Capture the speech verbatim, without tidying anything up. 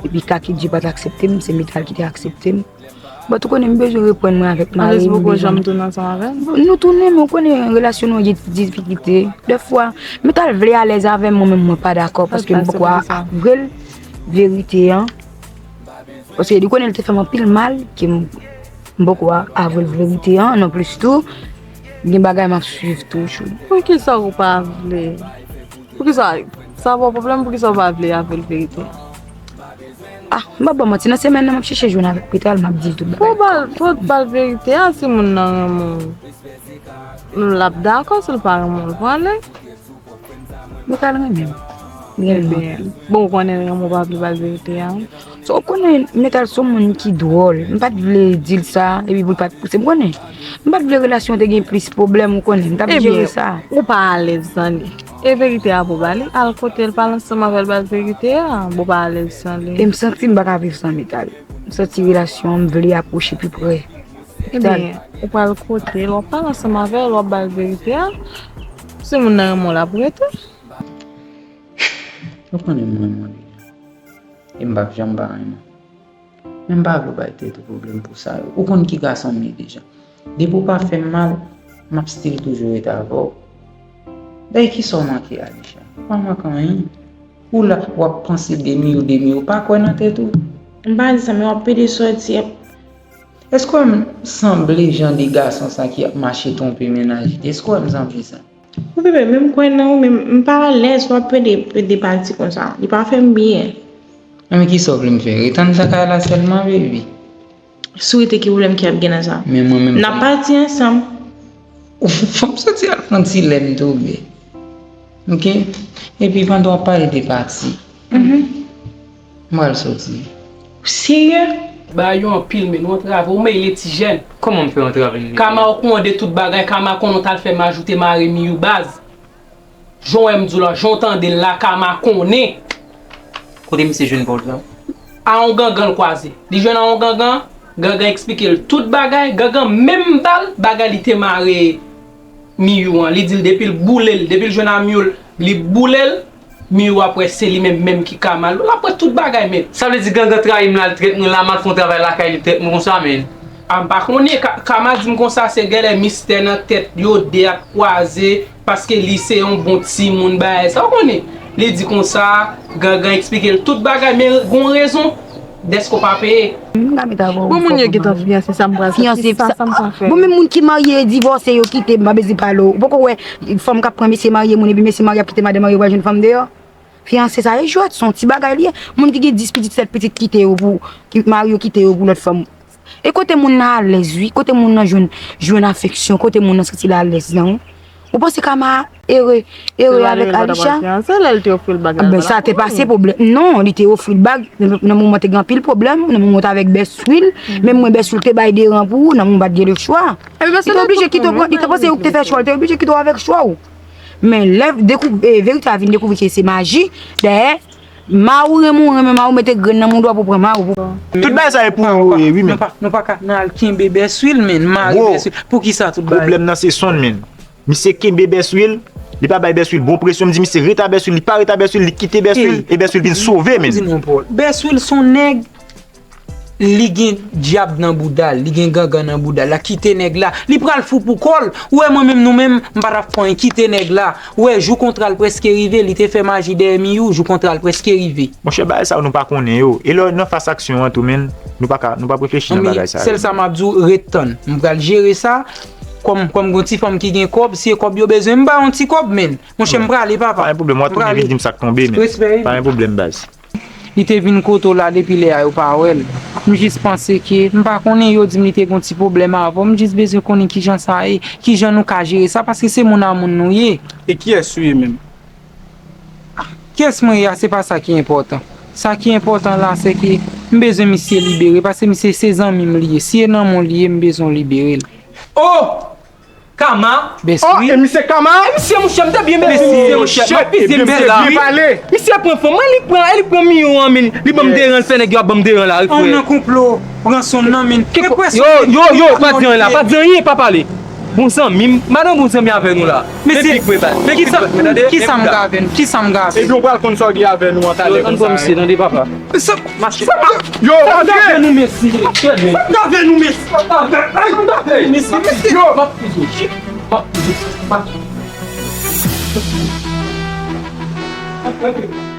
Epi Kaki Dye pa t aksepte m, se Metal ki te aksepte m. But ou konnen m bezwen reprann mwen avèk mari m, m bezwen. Anplis, poko janm tounen ansanm avè l? Nou tounen, men ou konnen relasyon nou an gen difikilte. Dèfwa, Metal vle alèz avè m, mwen menm mwen pa dakò, paske m poko avwe l verite an. Paske li konnen li te fè m anpil mal, ke m, m poko avwe l verite an, non plis tou, gen bagay m ap swiv toujou. Poukisa ou pa vle? Poukisa? Sa pa w pwoblèm, poukisa w pa vle avwe l verite? Ah, m pa ba w manti, nan semèn nan, m ap chèche jwenn avèk Metal, m ap di l tout bagay. Pou ba l, pou ba l verite a, si moun nan renmen w, l ap dakò, si l pa renmen w, l prale. Metal renmen m. Li renmen m anpil. Bon, ou konnen l renmen w, pa vle ba l verite a. So, ou konnen Metal se yon moun ki dwòl. M pa t vle di l sa, epi pou l pa t pouse m, konnen. M pa t vle relasyon te gen plis pwoblèm, ou konnen. M t ap jere sa. Ou pa alèz nan li. E verite a pou ba li, al kote l, pale ansanm avè l, ba l verite a. Bon, ou pa alèz nan li. E m santi m pa ka viv san Metal. M santi relasyon an, m vle apwoche pi pre. Ebyen, ou pral kote l, w ap pale ansanm avè l, w ap ba l verite a. Si moun nan renmen w, l ap rete. Ou konnen m renmen w deja. E m p ap janm pa renmen w. Men m pa vle w bay tèt ou pwoblèm pou sa yo. Ou konn ki gason m ye deja. Depi w pa fè m mal, m ap still toujou ret avè w. Dayè kisa w manke, Alisha? Ou pa manke anyen. Ou la, w ap panse de mi ou, de mi ou. Pa kwè nan tèt ou. M pa di sa, men w ap pede sòti, ap Èske w wè m sanble jan de gason sa ki ap mache twonpe mennaj li? Èske w wè m sanble sa? Wi, bebe, men m kwè nan ou, men m pa alèz w ap pede, pede pati konsa. Li pa fè m byen. Enben, kisa w vle m fè? Ret anndan kay la sèlman, baby? Si w rete, ki pwoblèm ki ap gen nan sa? Men mwen menm. N ap pati ansanm. Fò m soti al pran ti lè m tou, bebe. Oke? Epi pandan w ap pale de pati, m pral soti. Serye? Bagay yo anpil, men nou antrave w, men li ti jèn. Kòman m fè antrave m? Kama okouran de tout bagay, Kama konnen w t al fè Majou te mare Miyou baz. Jan w wè m di w la, jan w tande l la, Kama konnen. Kote misye jwenn vòlè sa? A yon gangan l kwaze. Li jwenn a yon gangan, gangan eksplike l tout bagay, gangan menm ba l bagay li te mare Miyou an. Li di l depi l boule l, depi l jwenn a Miyou, li boule l, Miyou ap wè se li menm menm ki Kama. L ap wè tout bagay, men. Sa vle di gangan trayi m la, l trèt mwen la, m al fè yon travay lakay li, l trèt mwen konsa, men. A, m pa konnen, Ka-, Kama di m konsa, se genlè mistè nan tèt yo de ap kwaze, paske li se yon bon timoun, bagay sa, w konnen. Li di konsa, gangan eksplike l tout bagay, men gon rezon, dèske w pa peye. M ka met avè w. Bon, moun yo gentan fiyanse, sa m pral fè? Fiyanse, sa, sa m pral fè? Bon, men moun ki marye e divòse, yo kite, m pa bezwen pale w. Ou poko wè fanm k ap pran mesye marye moun, epi mesye marye ap kite madanm marye, pral jwenn fanm deyò? Fiyanse sa e jwèt, se yon ti bagay li ye. Moun ki gen dis pitit, sèt pitit kite yo pou, ki mari yo kite yo pou lòt fanm. E kote moun nan alèz, wi. Kote moun nan jwenn, jwenn afeksyon, kote moun nan santi l alèz nan, wi. Ou panse Kama ere, ere avèk Alisha? Se lè l te ofri l bag la. Ben, sa te pase pwoblèm. Non, li te ofri l bag. Nan, nan moman te gen anpil pwoblèm. Nan moman te avèk Bèswil. Menm mwen, Bèswil te bay deran pou ou. Nan moman pa t gen lechwa. Li te oblije kite w, li te panse ou te fè chwa, li te oblije kite w avèk chwa w. Men lè dekou-, e, verite a vin dekouvri ke se maji, dayè, ma ou renmen ou renmen ma ou mete grenn nan mouda w pou pran ma ou pou. Tout bagay sa e pou ou, e, wi, men. Nou pa, nou pa ka nan al kenbe Bèswil, men, mare Bèswil. Pou ki sa tout bagay? Pwoblèm nan se Sonn, men. Misye kenbe Bèswil, li pa bay Bèswil bon presyon, m di misye ret a Bèswil, li pa ret a Bèswil, li kite Bèswil, e Bèswil vin sove, men. Bèswil se yon nèg Li gen dyab nan bouda l, li gen gangan nan bouda l, la kite nèg la, li pral fou pou kò l. Ou wè mwen menm, nou menm, m pa t ap fè anyen, kite nèg la. Ou wè, jou kontra l prèske rive, li te fè maji dèyè Miyou, jou kontra l prèske rive. Monchè, bagay sa yo nou pa konnen yo. E lè nan fas aksyon an tou, men, nou pa ka, nou p ap reflechi nan bagay sa yo. Sèl sa m ap di w, ret tann. M pral jere sa. Kòm, kòm gon ti fanm ki gen kòb, si e kòb yo bezwen, m ba yon ti kòb, men. Monchè, m prale, papa. Pa gen pwoblèm, w a tounen vin di m sa k tonbe, men. Respè, wi. Pa gen pwoblèm, baz. Li te vin kote w la depi lè a yo pa wè l. M jis panse ke, m pa konnen, yo di m li te gon ti pwoblèm avè w, m jis bezwen konnen kijan sa ye, kijan nou ka jere sa, paske se moun a moun nou ye. E kiyès ou ye menm? Kiyès mwen ye a, se pa sa ki enpòtan. Sa ki enpòtan la, se ke m bezwen misye libere, paske misye se zanmi m li ye. Si e nan men w li ye, m bezwen w libere l. Oh! Kama? Bèswil. Oh, e misye Kama? E misye, monchè, m te byen mezi misye, monchè. M ap pize misye la. Misye pran fanm mwen, li pran, li pran Miyou an, men. Li ban m deran, l fè nèg yo ap ban m deran la, wi, frè. An nan konplo, pran Sonn nan, men. Yo, yo, yo, pa di anyen la, pa di anyen, pa pale. Bon zanmi m, madan bon zanmi avè nou la. Men pik mwen ba. Men pik mwen, tande? Kisa m ka avè nou? Kisa m ka avè nou? Ebyen, ou pral konn sa w gen avè nou an talè konsa. Tande, papa. Yo, antre! Sa m ka avè nou, mesye? Sa m ka avè nou, mesye? Sa m ka avè nou, mesye? Yo! M ap toujou. M ap toujou. M ap toujou.